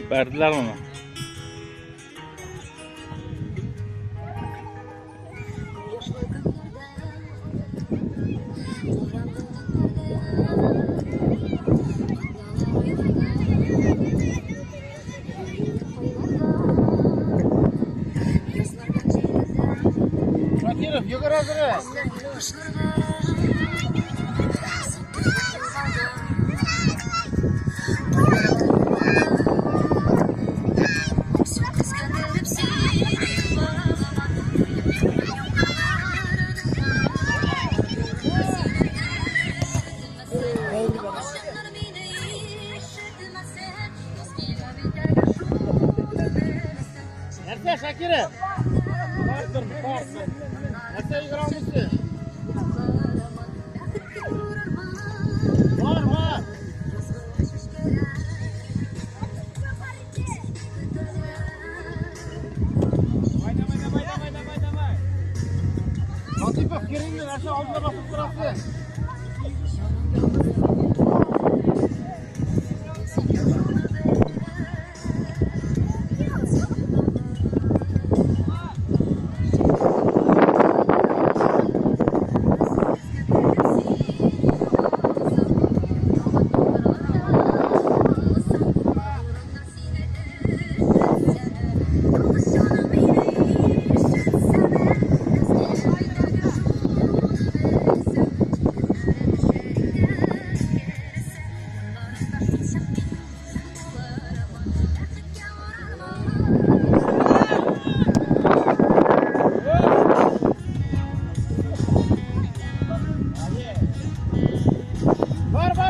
Verdiler onu. Шакиров, йөгер әзерәк. Нәрсә, Шакиров? Бартыр, бартыр. Нәрсә йөгерә алмыйсың? Бар, бар. Давай, давай, давай, давай, давай, давай. Латипов, кереңде, нәрсә алдына басып торасың?